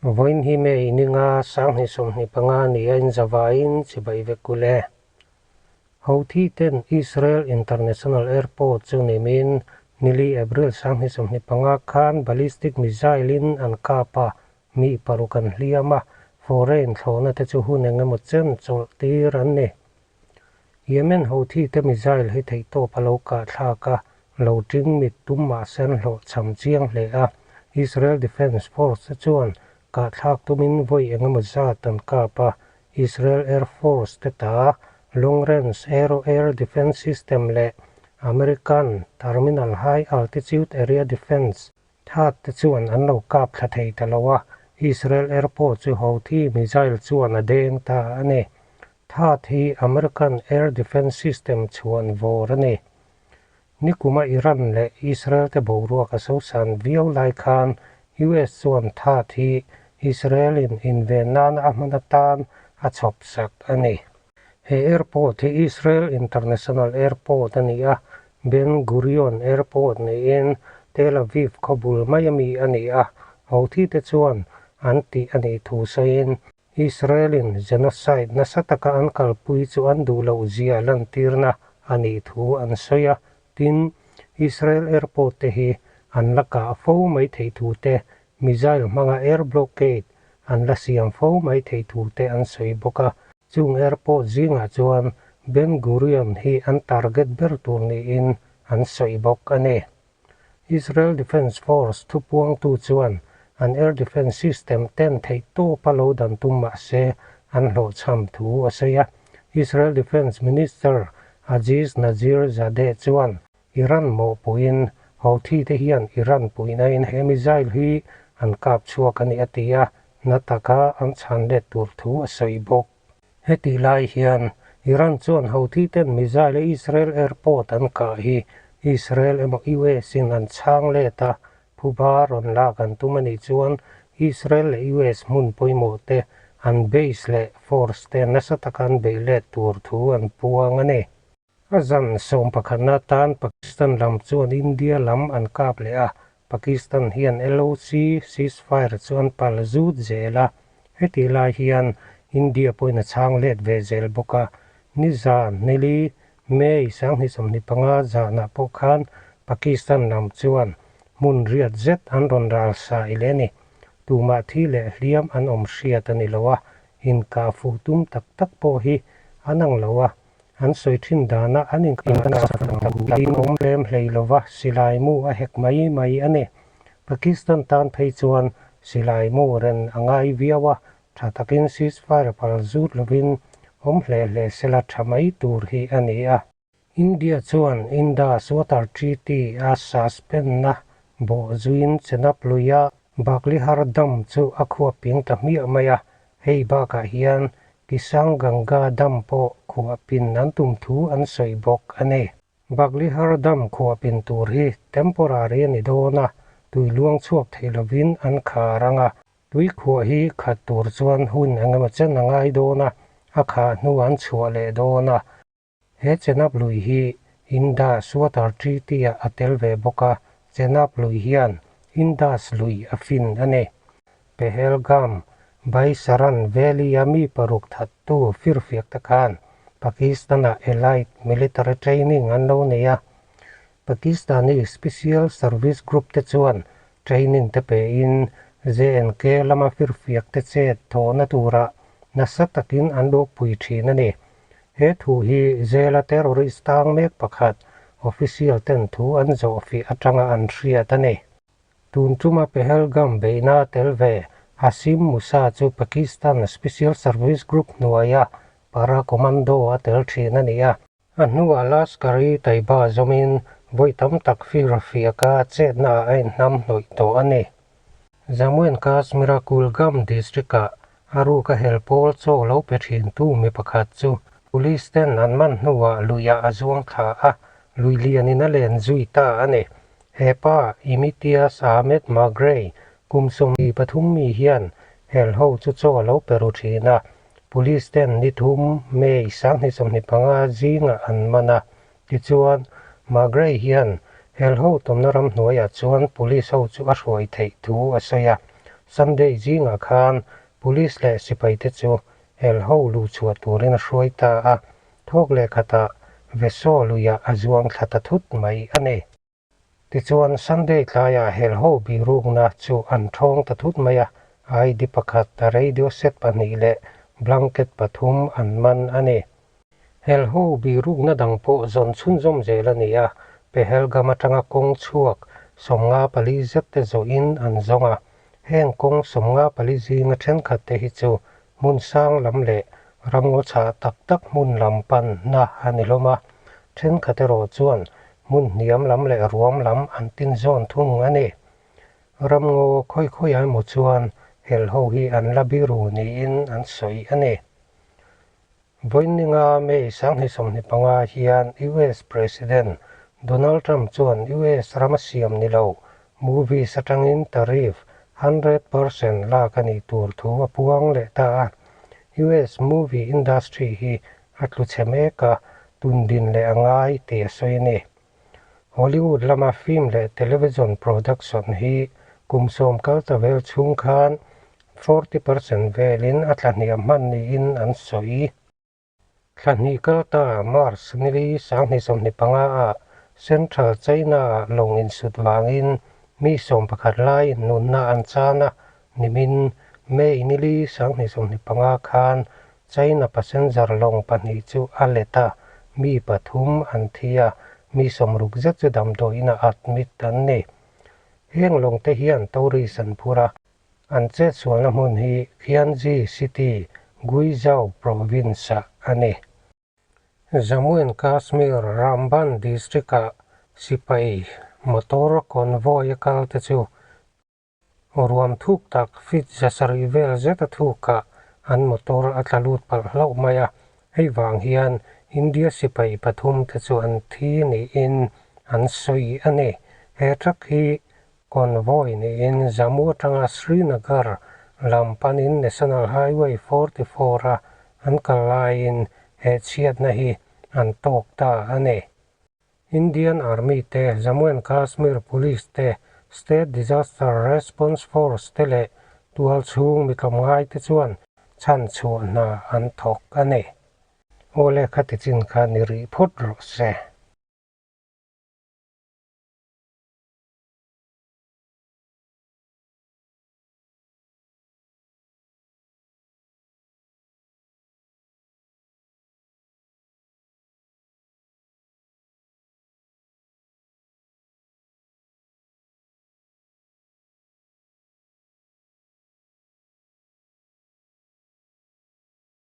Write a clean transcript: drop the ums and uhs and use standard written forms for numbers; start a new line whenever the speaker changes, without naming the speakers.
Vawiin hi May ninga 2025 ni a inzavaiin chibai vek ule. Houthi ten Israel International Airport chu nimin nili April 2025 khan ballistic missile in an kap a, mi paruk an hliam a, foreign thlawhna te chu hun engemaw chen chawlh tir an ni. Yemen Houthi te missile hi theihtawp a lo kah thlak a, lo ting mit tum mahse an hlawhchham chiang hle a, Israel Defence Force te chuan kah thlak tumin vawi engemaw zat an kap a, Israel Air Force te ta Long Range Aero Air Defence System leh American Terminal High Altitude Area Defence, THAAD, te chuan an lo kap thla thei ta lo a, Israel Airport chu Houthi missile chuan a deng ta a ni. THAAD hi American Air Defence System chhuan vawr a ni. Nikuma Iran leh Israel te boruak a sosan viau lai khan US chuan THAAD hi Israel in inven nana a hman atan a chhawp sak a ni. He airport hi Israel International Airport a ni a, Ben Gurion Airport niin Tel Aviv khawbul mai ami a ni a, Houthi te chuan an tih a nih thu sawiin Israel in genocide nasa taka an kalpui chu an duh loh zia lantirna a nih thu an sawi a, tin, Israel airport te hi an la kah fo mai thei thu te, missile hmanga air blockade an la siam fo mai thei thu te an sawi bawk a. Chung airport zingah chuan Ben Gurion hi an target ber tur niin an sawi bawk a ni. Israel Defence Force thupuangtu chuan an air defence system ten theih tawp a lo dan tum mahse an hlawhchham thu a sawi a. Israel Defence Minister Aziz Nazir Zadeh chuan Iran mawhpuiin Houthi te hian Iran puihnain he missile hi an kap chhuak a ni a ti a, na taka an chhan let tur thu a sawi bawk. Heti lai hian Iran chuan Houthi ten missile a Israel airport an kah hi Israel emaw US in an chhang let a, phuba rawn lak an tum a nih chuan Israel leh US hmun pawimawh te an base leh force te nasa taka an beih let tur thu an puang a ni. A zan 11na tan Pakistan lam chuan India lam an kap leh a, Pakistan hian LOC ceasefire chu an pal zut zel a, heti lai hian India pawhin a chhang let ve zel bawk a, nizan nili May 2025 zanah pawh khan Pakistan lam chuan hmun riat zet an rawn ral sai leh a ni. Tumah thi leh hliam an awm hriat a ni lo a, inkah fuh tum tak tak pawh hi an ang lo a, an sawi thin dana an inkah awm lem hlei lova silai mu a hek mai mai a ni. Pakistan tan phei chuan silai mu ren a ngai viau a, tha takin ceasefire pal zut lovin awm hle hle sela tha mai tur hi a ni a. India chuan Indus Water Treaty a suspend na bawh zuiin Chenab luia Baglihar Dam chu a khuap ping ta hmiah mai a, hei bakah hian Kishanganga Dam pawh khuah pin an tum thu an sawi bawk a ni. Baglihar Dam khuah pin tur hi temporary a ni dawn a, tui luang chhuak thei lovin an khar ang a, tui khuah hi khat tur chuan hun engemaw chen a ngai dawn a, a khah hnu an chhuah leh dawn a. He Chenab lui hi Indus Water Treaty ah a tel ve bawk a, Chenab lui hian Indus lui a fin a ni. Pahalgam, Baisaran Valley a mi paruk thattu firfiak te khan Pakistan-ah elite military training an lo nei a. Pakistani Special Service Group te chuan training te pein J&K lama firfiak te chet thawhna turah nasa takin an lo pui thin a ni. He thu hi jail-a terrorist tang mek pakhat official ten thu an zawh fih atanga an hriat a ni. Tun tuma Pahalgam beihna tel ve Hashim Musa chu Pakistan Special Service Group hnuaia para commando a tel thin a ni a. A hnuah Lashkar-e-Taiba zawmin vawi tam tak fir fiaka chetna ah a inhnam hnawih tawh a ni. Jammu and Kashmir-a Kulgam district-ah a ruka hel pawl chaw lo pe thin tu mi pakhat chu police ten an man hnuah luiah a zuang thla a, lui lianin a len zui ta a ni. He pa Imtiaz Ahmed Magrey kum 13 mi hian hel ho chu chaw lo pe ru thin a, police ten ni thum May 2025 zingah an man a. Tichuan, Magrey hian hel ho tawmna ram hnuaiah chuan police ho chu a hruai theih thu a sawi a. Sunday zingah khan Police leh sipaite chu hel ho luh chhuah turin a hruai ta a, thawk leh khatah Veso luiah a zuang thla ta thut mai a ni. Tichuan, Sunday tlaiah hel ho birukna chu an thawng ta thut mai a, ID pakhat, radio set pahnih leh blanket pathum an man a ni. Hel ho birukna dang pawh zawn chhunzawm zel a ni a, Pahalgam atanga kawng chhuak 54 zet te zawhin an zawng a, heng kawng 54 zinga thenkhat te hi chu hmun sang lam leh ramngaw chhah tak tak hmun lam panna a ni hlawm a, thenkhat erawh chuan hmun hniam lam leh ruam lam an tin zawn thung a ni. Ramngaw khawi khawiah emaw chuan hel ho hi an la biru niin an sawi a ni. Vawininga May 2025 hian US President Donald Trump chuan US rama siam ni lo movies atangin tariff 100% lak a nih tur thu a puang leh ta a. US movie industry hi a tlu chhe mek a, tundin leh a ngai tih a sawi a ni. Hollywood lama film leh television production hi kum sawm kal ta vel chhung khan 40% velin a tlahniam hman niin an sawi. Thlahnih kal ta March nili 2025 ah Central China ah lawng insut vangin mi 11 lai nunna an chan a, nimin May nili 2025 khan China passenger lawng pahnih chu a let a, mi pathum an thi a, mi 60 zet chu damdawiin ah admit an ni. Heng lawng te hian tourist an phur a, an chet sualna hmun hi Tianjin City, Guizhou Province ah a ni. Jammu and Kashmir Ramban District ah sipai motor convoy a kal te chu ruam thuk tak feet 700 vel zet a thukah an motor a tla lut palh hlauh mai a, hei vang hian India sipai pathum te chu an thi niin an sawi a ni. He truck hi convoy niin Jammu atanga Srinagar lam panin National Highway 44 a an kal laiin he chhiatna hi an tawk ta a ni. Indian Army te, Jammu and Kashmir Police te, State Disaster Response Force te leh tual chhung mi tlawmngai te chuan chhan chhuah hna an thawk a ni. Aw le, khati chin kha ni rih phawt rawh se.